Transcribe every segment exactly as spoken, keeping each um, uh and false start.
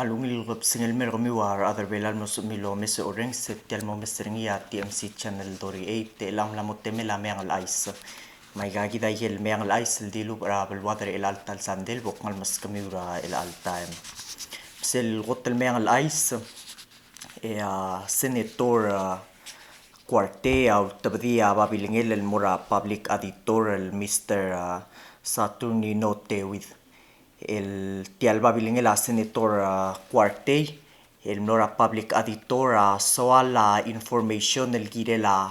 A ungil kebesengei el mer kemiu a rechad er Belau el mlo sebechemiu el omes e orrenges er tia el mo omes er ngii a T M C Channel thirty-eight, e chelechang e mla mo temel a Meang el Chais. Me aika kid a ikel Meang el Chais el dilubech er a beluad er chelecha el ta el sandei el bo kngai el meskemiu er chelecha el taem. Sel kot el Meang el Chais, e a Senator, a, Kuartei a ultebedii a babilengel el mo er a Public Auditor el Mister, a, Saturnino Tewid. El tia el babilengel a Senator, a, Kuartei el mlo er a Public Auditor a soal a information el kirel a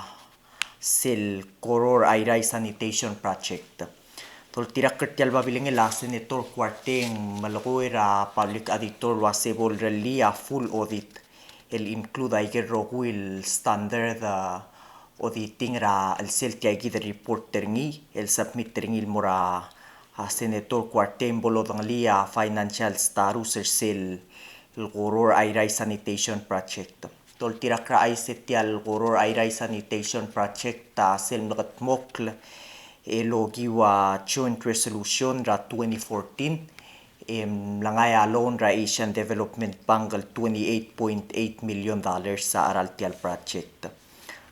sel Koror Airai Sanitation Project. Doltirakl er tia el babilengel a Senator Kuartei e ng melekoi er a Public Auditor el uase bo lerellii a full audit el include a ikel rokui el standard, a, auditing er a chelsel tia kid el report er ngii el submit er ngii el mo er a, a, Senator Kuartei me bo lodengelii a financial status er sel Koror Airai Sanitation Project. Doltirakl er a chais e tia el Koror Airai Sanitation Project a sel mlekedmokl el okiu a joint resolution er a twenty fourteen, e mlengai a loan er a Asian Development Bank el twenty-eight point eight million dollars a cheral tia el project.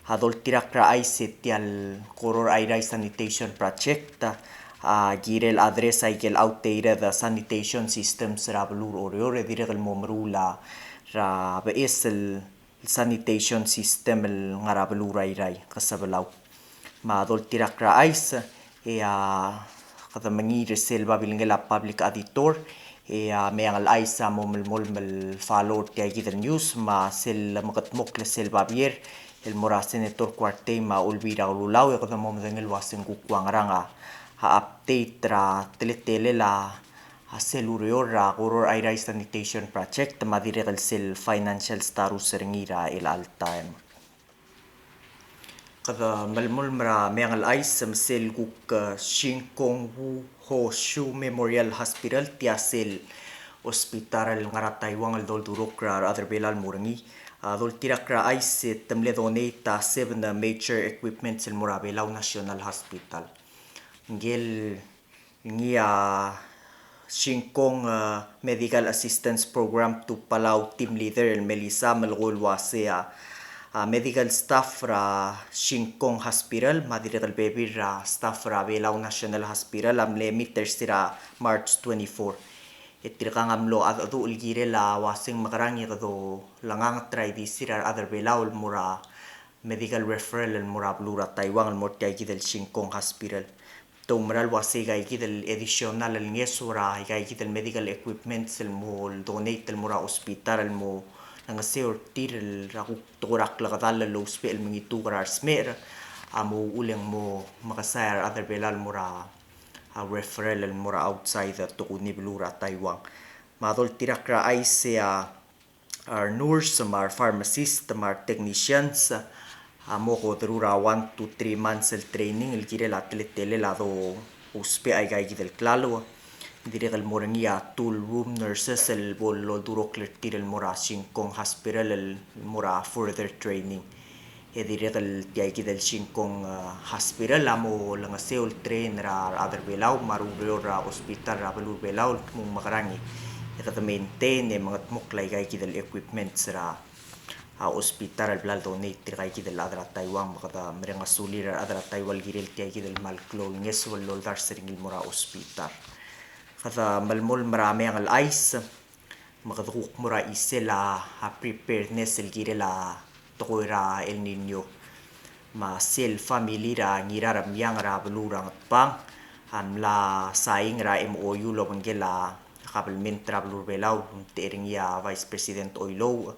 A doltirakl er a chais e tia el Koror Airai Sanitation Project a kirel address a ikel outdated sanitation systems er a beluu er Oreor e dirrek el mo meruul a, er a beches el sanitation system el ngar er a beluu er a Airai, Kesebelau. Me a doltirakl er a chais, e a kede mengiil er sel babilengel a Public Auditor, e a Meang el Chais a mo melemolem el follow er tia kid el news, me sel lemekedmokl sel babier el mo er a Senator Kuartei me a Olbiil er a Kelulau, e kede mo medengei el uase ng kuk ua ngerang a, a update er a teletelel a a sel ureor er a Koror Airai Sanitation Project me a dirrek el sel financial status er ngii er a chelecha el taem. Kede melemolem er a Meang el Chais me sel kuk, e, Shin Kong Wu Ho Shu Memorial Hospital, tia sel hospital el ngar er a Taiwan el doldurokl er a rechad er Belau el mo er ngii. A doltirakl er a chais e te mle donate a seven, e, major equipments el mo er a Belau National Hospital. Ngii el ngii a Shin Kong, e, Medical Assistance Program to Palau Team Leader el Melissa a melekoi el uase a, a medical staff er a Shin Kong Hospital me a dirrek el bebil er a staff er a Belau National Hospital a mle meet er sel March twenty-four. E tirkang a mlo cheldecheduch el kirel a uase ng mekerang e kede olenganget er a ildisir a rechad er Belau el mo er a medical referral el mo er a beluu er a Taiwan el mo er tia kid el Shin Kong Hospital. Te oumera el uase aika kid el additional el ngeso er aika kid el medical equipments el mo donate el mo er a hospital el mo olengeseu er tir er a kuk tekoi er a klekedall el lousbech el mengituk er a resmecher a mo uchul e ng mo mekesai a rechad er Belau el mo er a, a referral el mo er a outside, e, tokuni beluu er a Taiwan. Me a doltirakl er a chais e a a re nurse me a re pharmacist me a re technicians a mo ko deruul er a one to three months el training el kirel a teletelel a dousbech aika kid el klalo. Dirrek el mo er ngii a tool room nurses el bo loldurokl er tir el mo er a Shin Kong Hospital el mo er a further training. E dirrek el tia kid el Shin Kong, e, Hospital a mo olengeseu el train er a rechad er Belau me a re ureor er a hospital er a beluu er Belau el kmo ng mekerang e kede maintain e mengedmokl aika kid el equipments er a, a hospital el bla ledonate er aika kid el chad er a Taiwan me kede mereng a sulir a rechad er a Taiwan el kirel tia kid el kmal klou el ngeso el loldars er ngii el mo er a hospital. Kede melemolem er a Meang el Chais. Me kede kuk mo er a chisel a, a preparedness el kirel a tekoi er a El Niño. Me sel family er a Ngiraremiang er a beluu er a Ngatpang a mla sain er a M O U el obengkel a kabelment er a beluu er Belau el ulemtechei er ngii a Vice President Oilouch,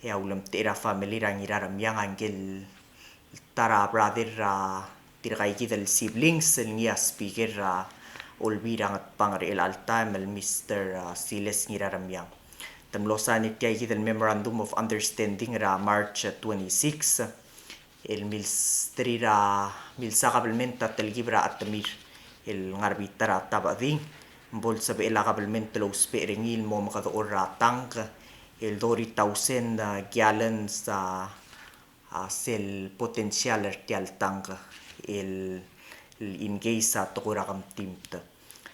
e a ulemtechei er a family er a Ngiraremiang a ngike el ta er a brother er tirka kid el siblings el ngii a speaker er a Olbiil er a Ngatpang er chelecha el taem el Mister, a, Siles Ngiraremiang. Te mlo sain er tia kid el Memorandum of Understanding er a March, a, twenty-six el milsterir a, milsa kabelment a telkib er a chetemir el ngar er a bita er a Tabecheding. Bo lsebechel a kabelment el ousbech er ngii el mo mekedechor er a tank el thirty thousand, a, gallons, a, a sel potential er tia el tank el, el in case a tekoi er a kemtimt.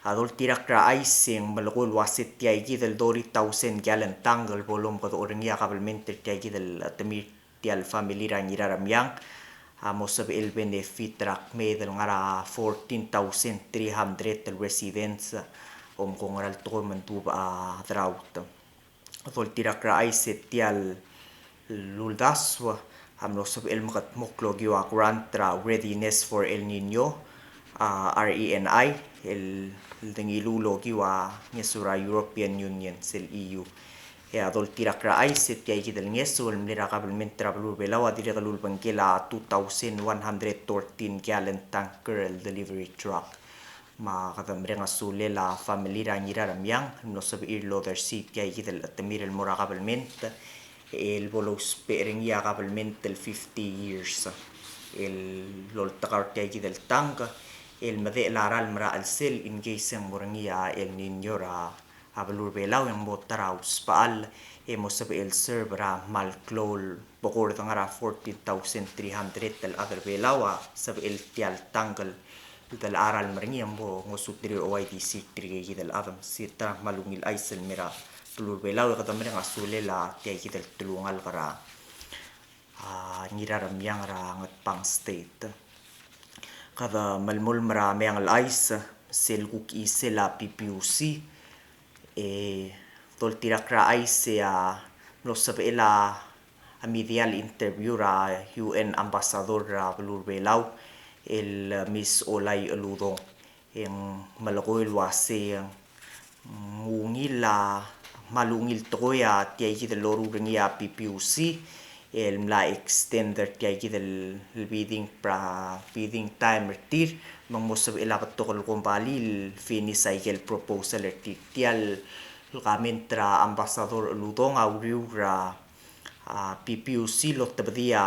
A doltirakl er a chais e ng melekoi el uase tia kid el thirty thousand gallon tank el bo lomekedechor er ngii a kabelment er tia kid el chetemir tia el family er a Ngiraremiang a mo sebechel benefit er a kmeed el ngar er a fourteen thousand three hundred el residents a omko ngera el tekoi me ng dubech a drought. Doltirakl er a chais e tia el uldasu a mlo sebechel mekedmokl el okiu a grant er a Readiness for El Niño, a, R E N I, el dengiluu el okiu a ngeso er a European Union, sel E U. E a doltirakl er a chais e tia kid el ngeso el mle er a kabelment er a beluu er a Belau a dirrek el ulebengkel a two thousand one hundred thirteen gallon tanker el delivery truck. Me kede mereng a sulel a family er a Ngiraremiang el mlo sebechir el odersii tia kid el chetemir el mo er a kabelment el bo lousbech er ngii a kabelment el fifty years el loltekau er tia kid el tank el medechel a ralm er a chelsel in case e ng mo er ngii a El Niño er a a beluu er a Belau e ng mo ta er a usbechall e mo sebechel serve er a kmal klou el bekord ngar er a fourteen thousand three hundred el chad er a Belau a sebechel tia el tank el de locha ralm er ngii e ng bo ngosuterir a oaisei er tirke kid el chad. Me se ta er a kmal ungil chais el mei er a beluu er a Belau e kede mereng a sulel a tia kid el telungalek er a a Ngiraremiang er a Ngatpang State. Kede melemolem er a meang el chais, sel kuk chisel a P P U C, e doltirakl er a chais e a mlo sebechel a media el interview er a U N ambassador er a beluu er a Belau, el Miss Olai Uludong. E ng melekoi el uase ng ungil a, kmal ungil tekoi a tia kid el loruul er ngii a P P U C el mla extend er tia kid el bidding pra-, bidding time er tir, me ng mo sebechel a betok el kombalii el finish a ikel proposal er tir. Tia el comment er a Ambassador Uludong a uriul er a a, P P U C el otebedii a,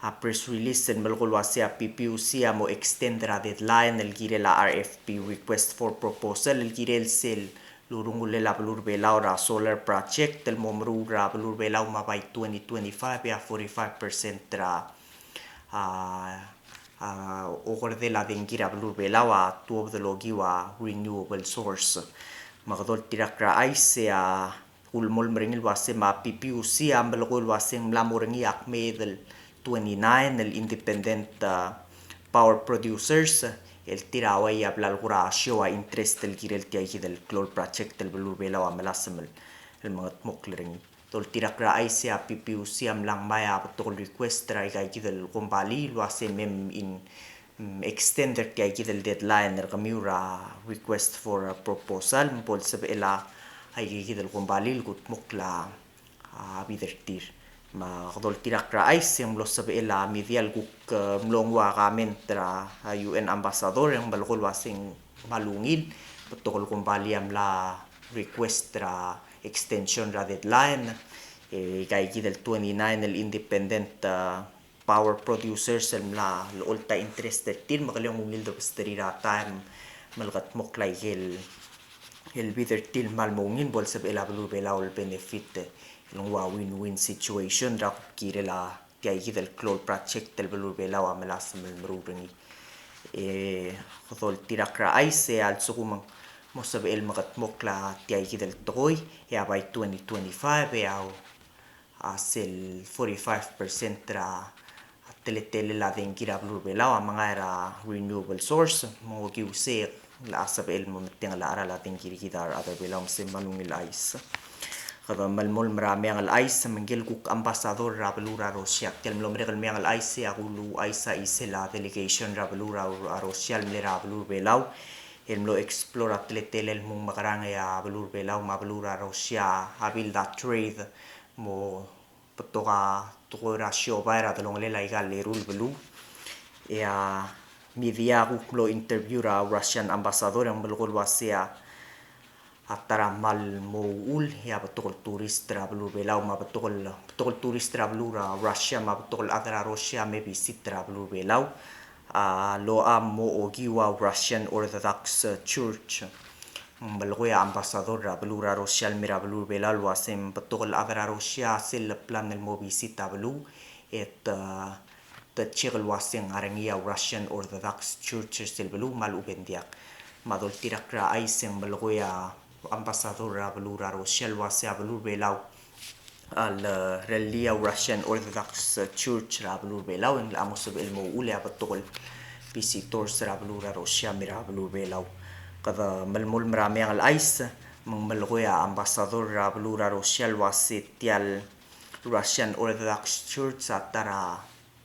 a, press release el melekoi el uase a P P U C a mo extend er a deadline el kirel a R F P, request for proposal, el kirel sel lurungulel a beluu er a Belau er a solar project el mo meruul er a beluu er a Belau me a by twenty twenty-five e a forty-five percent er a, a, a, okerdel a dengki er a beluu er a Belau a tuobed el okiu a renewable source. Me kede oltirakl er a chais e a ulemolem er ngii el uase me a P P U C a melekoi el uase ng mla mo er ngii a kmeed el twenty-nine el independent, a, power producers, el tir a uai a bla el kora show a interest el kirel tia kid el klou el project el beluu er a Belau a melasem el, el mengedmokl er ngii. Doltirakl er a chais e a P P U C a mla ngmai a betok el request er aika kid el kombalii el uase mei me in mm, extend er tia kid el deadline er kemiu er a request for a proposal, me bo lsebechel a, aika kid el kombalii el kudmokl a, a, bid er tir. Me kede oltirakl er a chais e ng mlo sebechel a media el kuk, e, mlo nguu a comment er a, a, U N ambassador e ng melekoi el uase ng kmal ungil, betok el kombalii a mla request er a extension er a deadline, e, aika kid el twenty-nine el independent, a, power producers el mla lolt a interest er tir me kele ng ungil dobesterir a taem me lekedmokl aike el, el bid er tir el kmal mo ungil, bo lsebechel a beluu er a Belau el benefit, e, el nguu a win-win situation er a kuk kirel a tia kid el klou el project el beluu er a Belau a melasem el meruul er ngii. E, kede oltirakl er a chais e a lsekum ng mo sebechel mekedmokl a tia kid el tekoi, e a by twenty twenty-five e a a sel forty-five percent er a teletelel a dengki er a beluu er a Belau a mengai er a renewable source, me ng okiu sei el a sebechel el mo metengel a cheral a dengki er kid a rechad er a Belau me se kmal ungil chais. Kede melemolem er a meang el chais, me ngike el kuk ambassador er a beluu er a Russia, tia el mlo merek el meang el chais e a kuluuchais a chisel a delegation er a beluu er a, a Russia el mle er a beluu er a Belau, el mlo explore a teletelel el mo mekerang e a beluu er a Belau me a beluu er a Russia a build a trade, mo betok a tekoi er a siobai er a delongelel aika el eru el beluu. E a media a kuk mlo interview er a Russian ambassador e ng melekoi el uasei a ta er a kmal mo uchul e a betok el tourist er a beluu er a Belau me a betok el, betok el tourist er a beluu er a Russia me a betok el chad er a Russia me visit er a beluu er a Belau a locha mo okiu a Russian Orthodox Church. Ng melekoi a ambassador er a beluu er a Russia el mei er a beluu er a Belau el uasei ng betok el chad er a Russia sel leplan el mo visit a beluu e te, te check el uasei ng ngar er ngii a Russian Orthodox Church er sel beluu me a lechub e ng diak. Me a doltirakl er a chais e ng melekoi a ambassador er a beluu er a Russia el uase a beluu er a Belau a lerellii a Russian Orthodox Church er a beluu er a Belau, e ng locha mo sebechel el mo uchul e a betok el visitors er a beluu er a Russia a mei er a beluu er a Belau. Kede melemolem er a meang el chais, me ng melekoi a ambassador er a beluu er a Russia el uase tia el Russian Orthodox Church a ta er a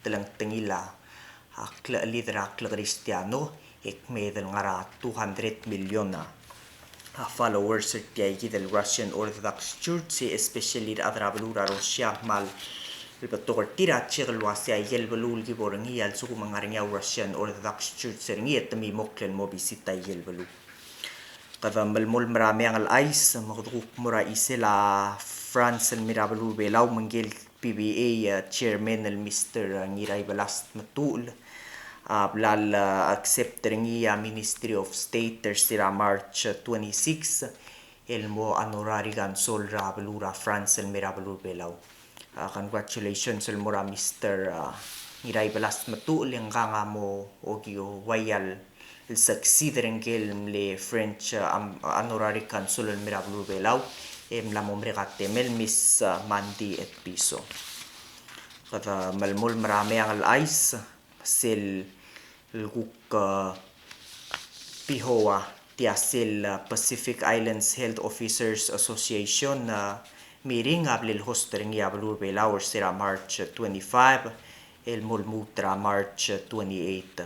telengtengil a klechelid er a klekristiano, e kmeed el ngar er a two hundred million a followers er tia kid el Russian Orthodox Church, e especially er a rechad er a beluu er a Russia a kmal betok er tir a check el uase aike el beluu el ki bo er ngii a lsekum ng ngar er ngii a Russian Orthodox Church er ngii e te mimokl el mo visit aike el beluu. Kede melemolem er a meang el chais, me kede kuk mo er a chisel a France el mei er a beluu er a Belau, me ngike el P B A, uh, chairman el Mister, uh, Ngiraibelas Tmetuchl, a bla el, uh, accept er ngii a Ministry of State er se er a March, uh, twenty-six, el mo honorary consul er a beluu er a France el mei er a beluu er a Belau. Uh, congratulations el mo er a Mister, uh, Ngiraibelas Tmetuchl, e ngkang a mo okiu a uai el el succeed er ngike el mle French, uh, am-, honorary consul el mei er a beluu er a Belau, e mla mo merek a temel Miss, uh, Mandy Etpison. Kede melemolem er a meang el chais, sel kuk, uh, PIHOA, tia sel, uh, Pacific Islands Health Officers Association, uh, meeting a blal host er ngii a beluu er a Belau er se er a March twenty-five, el mo lmuut er a March twenty-eight.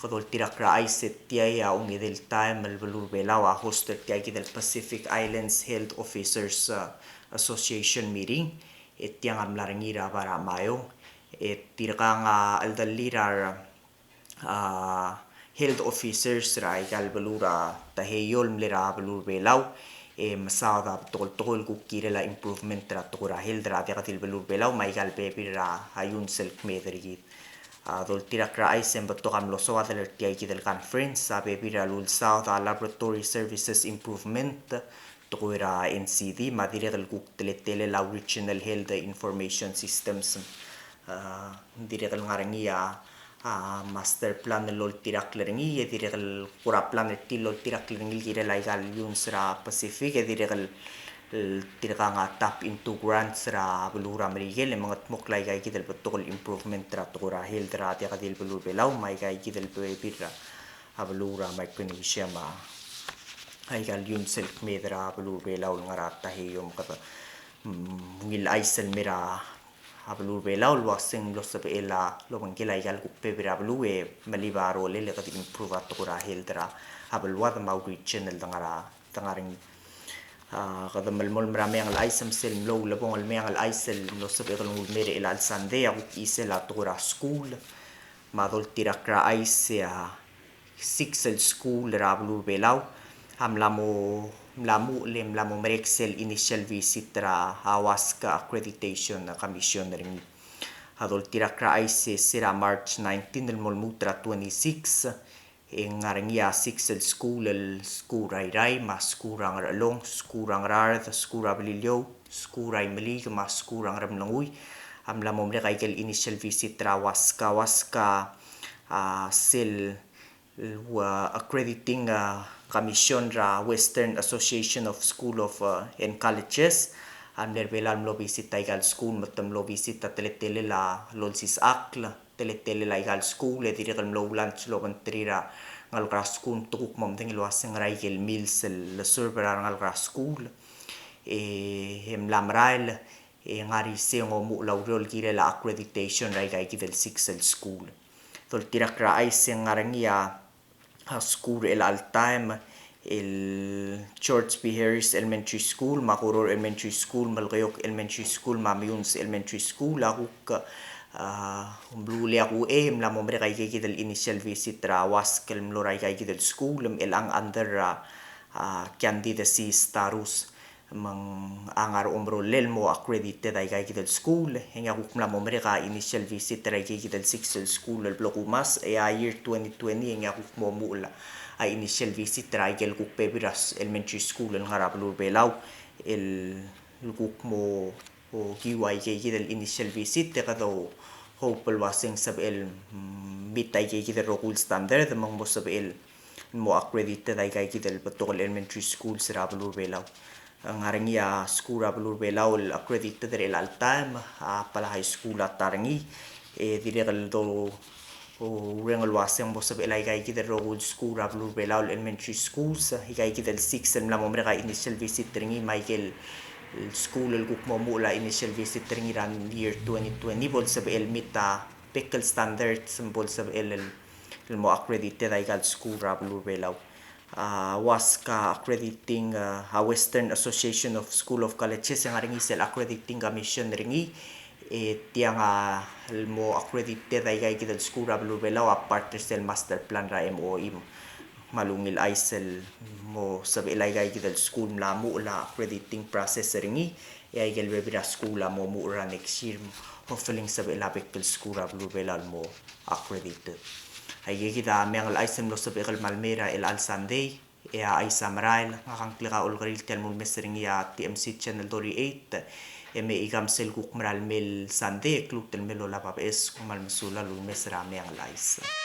Kede oltirakl er a chais e tia a ungil el taem el beluu er a Belau a host er tia kid el Pacific Islands Health Officers, uh, Association meeting, e tiang a mla er ngii er a Bai er a Maiong, e tirkang a cheldellir a, uh, health officers er aika el beluu er a Taiheio el mle er a beluu er a Belau, e mesaod a betok el tekoi el kuk kirel a improvement er a tekoi er a health er a diak di el beluu er a Belau, me aika el bebil er a iungs el kmeed er kid. A doltirakl er a chais e ng betok a mlo soad el er tia kid el conference, a bebil er a lulsaod a laboratory services improvement, tekoi er a N C D, me a dirrek el kuk teletelel a Regional Health Information Systems, a, dirrek el ngar er ngii a, a, master plan el oltirakl er ngii, e dirrek el kuk er a plan er tir el oltirakl er ngii el kirel aika el iungs er a Pacific, e dirrek el el tirkang a tap into grants er a beluu er a Merikel, e mengetmokl aika kid el betok el improvement er a tekoi er a health er a diak di el beluu er a Belau, me aika kid el bebil er a beluu er a Micronesia, me aika el iungs el kmeed er a beluu er a Belau el ngar er a Taiheio. Me kede, mm, ungil chais el mei er a a beluu er a Belau el uaseng mlo sebechel a lobengkel aika el kuk bebil er a beluu e melib a rolel e kede improve a tekoi er a health er a beluad me a region el de ngar er a, de ngar er ngii. A, kede melemolem er a meang el chais me sel mlo ulebongel el meang el chais el mlo sebechek el nguu el mei er chelecha el sandei a kuk chisel a tekoi er a skuul. Me a doltirakl er a chais e a six el skuul er a beluu er a Belau a mla mo, mla mo, le mla mo merek sel initial visit er a WASC Accreditation Commission er ngii. A doltirakl er a chais e se er a March nineteen el mo lmuut er a twenty-six, e ng ngar er ngii a six el skuul, el skuul er a Irrai, me a skuul er a Ngerchelong, skuul er a Ngaraard, skuul er a Beliliou, skuul er a Imeliik, me a skuul er a Ngeremlengui. A mla mo merek aike el initial visit er a WASC, WASC, a, sel ua accrediting, a, commission er a Western Association of School of, a, and Colleges. A mle er a Belau el mlo visit aika el skuul, me te mlo visit a teletelel a lolsisechakl, teletelel aika el skuul, e dirrek el mlo lunch el obengterir a rengalek er a skuul, me te kuk mo medengei el uaseng ngera aike el meals el serve er a rengalek er a skuul. E, e mla merael, e ngar er isei e ng omuchel a ureor el kirel a accreditation er aika kid el six el skuul. Doltirakl er a chais e ng ngar er ngii a, a skuul er chelecha el taem, el George B. Harris Elementary School, me a Koror Elementary School, Melekeok Elementary School, me a Meyuns Elementary School, a kuk, a, mluulii a kuchei, mla mo merek aika kid el initial visit er a WASC el mlo er aika kid el skuul, me chelechang under, a, a, candidacy status. Me ng ngar er a omerolel el mo accredited aika kid el skuul, e ngii a kuk mla mo merek a initial visit er aika kid el six el skuul el blo kumes, e a year twenty twenty e ngii a kuk mo omuchel a initial visit er aike el kuk bebil er a elementary school el ngar er a beluu er a Belau, el kuk mo okiu aika kid el initial visit, e kede hope el uaseng sebechel, mm, meet aika kid el rokui el standard, me ng mo sebechel mo accredited aika kid el betok el elementary schools er a beluu er a Belau. Ng ngar er ngii a skuul er a beluu er a Belau el accredited er chelecha el taem, a Palau High School a ta er ngii, e dirrek el do, o, ureng el uaseng bo sebechel aika kid el rokui el skuul er a beluu er a Belau el elementary schools, aika kid el six el mla mo merek a initial visit er ngii, me aike el skuul el kuk mo muchel a initial visit er ngii er a year twenty twenty, bo el sebechel meet a bek el standards, bo el sebechel el el mo accredited aika el skuul er a beluu er a Belau. A WASC a accrediting, a Western Association of School of Colleges, e ng ngar er ngii sel accrediting commission er ngii, e tiang a el mo accredited aika kid el skuul er a beluu er a Belau a part er sel master plan er a MOE. Me a ungil chais el mo sebechel aika kid el skuul el mla muchel a accrediting process er ngii, e aike el bebil er a skuul a mo muchel er a next year, hopefully ng sebechel a bek el skuul er a beluu er a Belau el mo accredited. Aike kid a Meang el Chais el mlo sebechek el mei er a chelecha el Sunday, e a chais a merael. Ngak a ngklek a Olkeriil, tia el mulemes er ngii a TMC Channel thirty-eight, e me chikang sel kuk mera el mei el Sunday e kluut el mei el olab a beches. Kom kmal mesulang el ulemes er a Meang el Chais.